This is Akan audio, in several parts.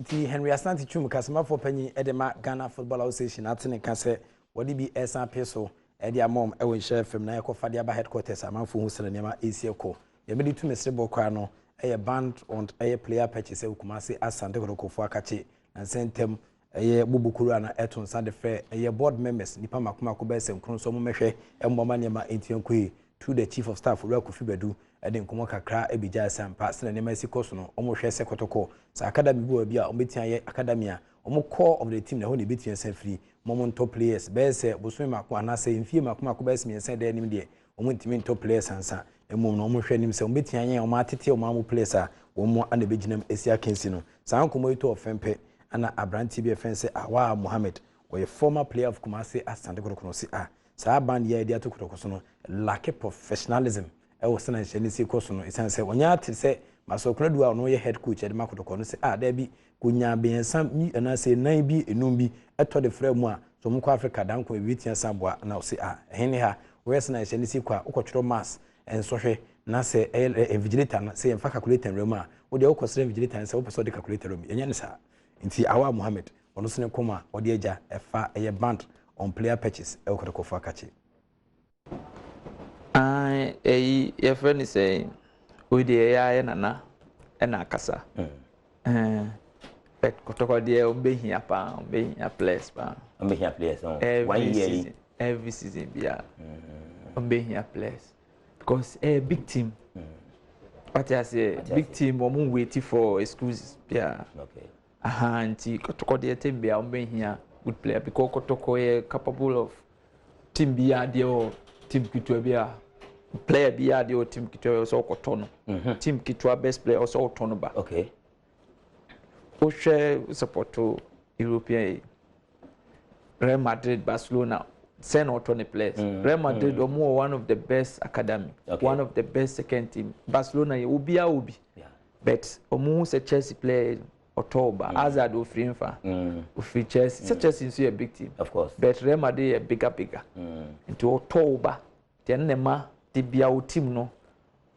Nti Henry Asante Twum, kasamafoɔ panyin de ma Ghana Football Association, ate ne nka sɛ wɔde bi ɛsan pe so ɛde ama wɔn ɛwɔ Nhyira FM na yɛkɔfa de aba headquarters, amanfoɔ hu sɛ nneɛma ɛsi ɛkɔ. Deɛ mede tu mesere bɔ koraa no ɛyɛ ban on ɛyɛ player purchase ɛwɔ Kumase Asante Kɔtɔkɔfoɔ akakye na nsɛntɛm ɛyɛ bobokoro a na ɛto nsa de frɛ ɛyɛ board members nipa mako mako bɛyɛ sɛ 9 nso ɔmo mɛhwɛ ɛmmoama nneɛma ntua nkɔ yi through the chief of staff, Owura Kofi Badu, ɛde nkɔmɔ kakra ɛbi sɛ ampa sɛ nneɛma esi kɔ so no, ɔmo hwɛ sɛ Kɔtɔkɔ sɛ academy bi wɔ bi a ɔmo bɛtua yɛ academy a ɔmo core of the team na ɛhɔ na ebɛtua sɛ firi mo ɔmo ntɔ players bɛyɛ sɛ bosome mako anaasɛ mfie mako mako bɛyɛ sɛ 3 dɛ anim deɛ, ɔmo ntumi ntɔ players ansa. Mmom no, ɔmo hwɛ anim sɛ ɔmo bɛtua yɛn ɔmo atete ɔmo amo players a wɔn ana ebɛgyina mu esi akansi no. Saa nkɔmɔ yi to ɔfɛn pɛ ana aberanteɛ bi a yɛfrɛ sɛ Awa Mohammed, ɔyɛ former player of Kumasi Asante Kotoko, si a saa ban yɛ de ato Kotoko so no lack professionalism ɛwɔ sɛ na nhyɛn ne si kɔ so no, ɛsiane sɛ wɔnyɛ ate sɛ Masɔkuna du a ɔno yɛ head coach ɛde ma Kotoko no sɛ a daabi konya 3 mi anaasɛ 4 bi 5 bi ɛtɔ de frɛ mu a so ɔmo kɔ Africa danko ebi tia san boa na ɔsi a ɛhen ne ha wɔyɛ sɛ na nhyɛn ne si kɔ a wokɔtwerɛ maths nsɔhwɛ na sɛ ɛyɛ invigilator no sɛ yɛmfa calculator nwura mu a, wodeɛ wokɔsrɛ invigilator no sɛ wopɛ sɛ ɔde calculator mu. Yɛnyɛ ne saa. Nti Awa Mohammed, ɔno nso ne kɔm a ɔde agya ɛfa ɛyɛ ban on player purchase ɛwɔ Kɔtɔkɔfo akakye. Ɛyi yɛfrɛ no sɛ wei deɛ ɛyɛ ayɛ nana ɛna akasa. But Kɔtɔkɔ deɛ, ɔmbɛhia paa, ɔmbɛhia players paa. Ɔmbɛhia players no every one year yi. Season, every season bia ɔmbɛhia players because ɛyɛ big team. Wate aseɛ? Big team, ɔmo wait for excuses bia. Aha, nti Kɔtɔkɔ deɛ, team bia ɔmbɛhia good player because Kɔtɔkɔ yɛ capable of team bi adeɛ wɔ team ketewa bi a player bi adeɛ wɔ team ketewa bi sɛ ɔkɔtɔ no team ketewa best player ɔsɛ ɔtɔ no ba. Wohwɛ support European yi, Real Madrid, Barcelona, sɛ na ɔtɔ ne players. Real Madrid, ɔmo wɔ one of the best academy, one of the best second team. Barcelona yɛ obiara obi, but ɔmo hu sɛ Chelsea player ɔtɔ ɔba. Hazard ofiri nfa ofiri Chelsea, sɛ Chelsea nso yɛ big team. Of course. But Real Madrid yɛ bigger bigger, nti ɔtɔ ɔba deɛ ne ma de bia wo team no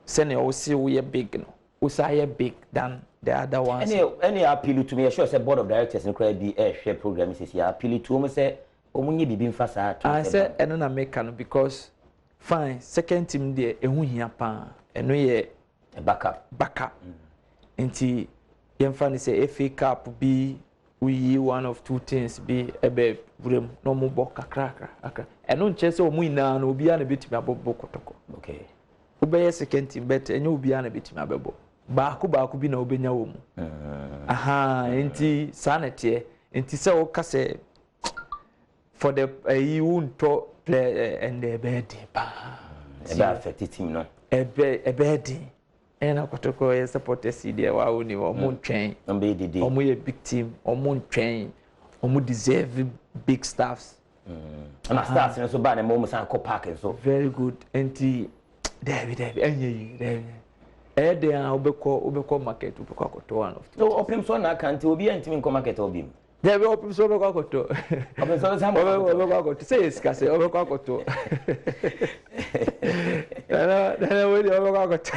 sɛnea ɔsi woyɛ big no, wosa yɛ big than the other ones. Ɛne appeal to me, yɛ sure sɛ board of directors no koraa bi ɛrehwɛ program sisi, appeal to wɔn sɛ wɔn nye biribi nfa saa Ah, sɛ ɛno na meka no because fine, second team deɛ, ɛho hia paa, ɛno yɛ backup. Backup. Nti yɛmfa no sɛ FA Cup bi, woyi one of two things bi ɛbɛ wura mu na ɔmo bɔ kakrakra kakra, ɛno nkyerɛ sɛ ɔmo nyinaa no obiara na ebɛtumi abɔbɔ Kɔtɔkɔ. Wobɛyɛ second team, but ɛnyɛ obiara na ebɛtumi abɛbɔ. Baako baako bi na wobɛnya wɔ mu. Aha, nti saa na ɛteɛ. Nti sɛ woka sɛ for the ɛyi wontɔ player, ɛnna ɛbɛyɛ den paa. Ɛbɛ affect team no. Ɛbɛyɛ den. Ɛna Kɔtɔkɔ yɛ supporters yi deɛ, waa wo ni ɔmo ntwɛn. Ɔmo bɛyɛ dede. Ɔmo yɛ big team, ɔmo ntwɛn, ɔmo deserve big staffs. Ɛna stars no nso baa na ɛma wɔn san kɔ park nso. Very good. Nti dɛbi dɛbi, ɛnyɛ yi dɛbi, ɛyɛ den a wobɛkɔ market, wobɛkɔ akɔtɔ one of two. So ɔpem so na aka nti obi ntumi nkɔ market hɔ bi mu. Dɛbi, ɔpem so wobɛkɔ akɔtɔ. Ɔpem so san Wobɛkɔ akɔtɔ sɛ yɛ sika sɛ wobɛkɔ akɔtɔ nana nana wei deɛ, wobɛkɔ akɔtɔ.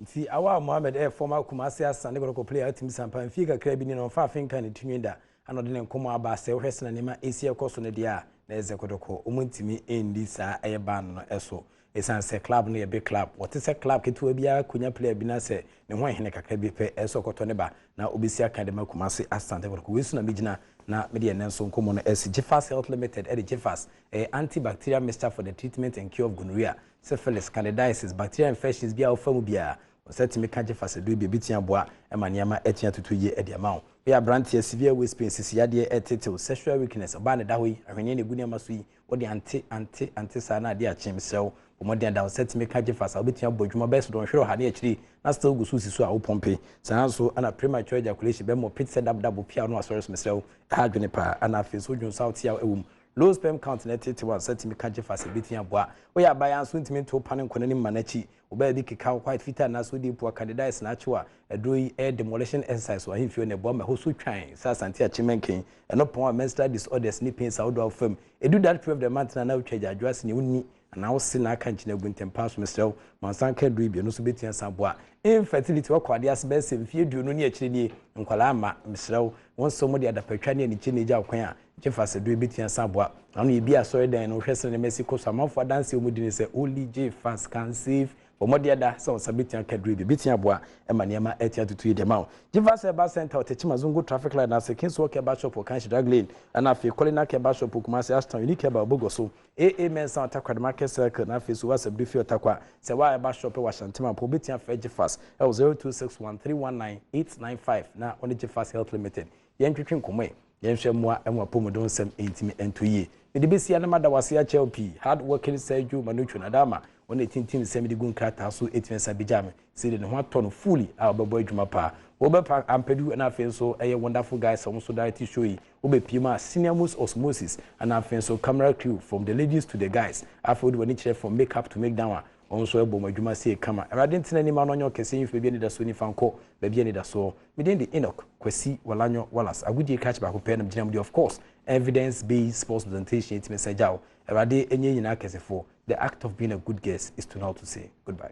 Nti Awa Mohammed, ɛyɛ former Kumasi Asante Kɔtɔkɔ player, atumi sampa mfie kakra bi ni na ɔmfa afe nka ne tinwi da ana ɔde ne nkɔmmɔ aba sɛ wohwɛ sɛ na nneɛma ɛsi ɛkɔ so no deɛ a, na ɛsɛ Kɔtɔkɔ ɔmu ntumi ɛndi saa ɛyɛ ban no ɛso, ɛsiane sɛ club no yɛ big club. Wɔte sɛ club ketewa biara konya player bi na sɛ ne ho ɛhene kakra bi pɛ, ɛsɛ ɔkɔtɔ ne ba na obɛsi aka de ma Kumasi Asante Kɔtɔkɔ. Wei so na megyina na mede ɛnɛ nso nkɔmmɔ no ɛsi. Gyefas Health Limited ɛde Gyefas, ɛyɛ antibacterial mixture for the treatment and cure of gonorrhea, syphilis, candidiasis, bacterial infections bi a wofa mu biara, ɔsɛ tumi ka Gyefas aduro bi ebi tia boa ɛma nneɛma atua tutu yie ɛde ama wo. Woyɛ aberanteɛ, severe waist pain, sisi yadeɛ ɛtetew, sexual weakness, ɔbaa ne da hɔ yi ahwenneɛ na egu nneɛma so yi, wode ante ante ante saa na adeɛ akyem srɛw, bɔmmɔden ada wo sɛ tumi ka Gyefas a wobɛtumi abɔ adwuma bɛyɛ sɛ dɔnhwerɛ 100 ne akyiri na still gu so si so a wopɔmpe saa nso. Ana premature ejaculation bɛmmɔ pit sɛ dabdabo pia no asɔre so, mesrɛ wo, ɛha adwene paa. Ana afei nso wodwo nsa wote a ɛwɔ mu, low sperm count na ɛtete wa sɛ tumi ka Gyefas ɛbɛtumi aboa. Woyɛ abaayewa nso, ntumi nto pa ne nkɔ n'anim ma n'akyi wobɛyɛ bi keka wo white fitaa anaasɛ wode pua candidiasis na akyew a, aduro yi ɛyɛ demolition exercise wɔ ahemfie na ɛboa ma ɛhɔ so twan sɛ Asante Akyemanken. Ɛno pɔn a menstrual disorders ne pains ahodoɔ a wofam ɛdu that period of the month na wotwa agyaadwo ase nea wonni. Anaa wo se na aka nkyene agu ntɛmpa so, mesrɛ wo, ma nsa nka aduro yi bi, ɛno nso bɛtumi asan aboa. Infertility, wakɔ adeɛ ase bɛyɛ sɛ mfeɛ 20 ne akyire nie, nkwadaa mma, mesrɛ wo, wo nso mode adapatwa ne anikyie na ɛgya wo kwan a, gye fa sɛ aduro yi bɛtumi asan aboa. Ano yɛ bi asɔredan no, wohwɛ sɛdeɛ nneɛma si kɔ so, amanfoɔ adanseɛ a wɔdi ne sɛ, only Jefas can save. Bɔ mmɔden da sɛ wo nsa bɛtumi aka aduro yi bi, ɛbɛtumi aboa ma nneɛma atumi atutu yie de ama wo. Jefas Herbal Centre wɔ Techiman Zongo Traffic Light no ase, Kingswalk Herbal Shop wɔ Kanshi Drug Lane, ɛna afei Colina Herbal Shop wɔ Kumasi Ashtown, Unique Herbal wɔ Bogoso. AA Mensah Ɔtakwa de Market Circle na afei so wɔ Asabiri Fie Ɔtakwa. Sɛ wo a ɛba shop wɔ Ashanti Mampong wobɛtumi afrɛ Gyefas wɔ 0261 319 895 na wo ne Gyefas Health Limited yɛntwetwe nkɔmmɔ ɛ, yɛnhwɛ mmoa ma w'apɔmuden nsɛm ntumi ntɔ yie. Mede bɛsi ha na mada wo ase akyɛ wo pii. Hard working Sergio Manucho Nadama, wɔn na ɛtintim nsɛm de gu nkrataa so ɛtumi asan bɛgyaa me Sei de ne ho atɔ no fully a ɔbɛbɔ adwuma paa. Wobɛpa Ampadu ɛna afei nso ɛyɛ wonderful guys a wɔn nso direct show yi. Wobɛpie mu a Senior Most Osmosis ɛna afei nso camera crew from the ladies to the guys. Afei wode w'ani kyerɛ from make up to make down a wɔn nso ɛbɔ wɔn adwuma sei kama. Awurade ntena anim a na ɔnyɛ ɔkɛseɛ yi mfi baabi anidasoɔ nifa nkɔ baabi anidasoɔ. Me din de Enoch Kwasi Walanyo Wallace. Agodie krakye baako pɛ na megyina mu de of course evidence based sports presentation yi tumi sa gya wo. Awurade nyɛ yɛn nyinaa kɛsefoɔ. The act of being a good guest is to know how to say goodbye.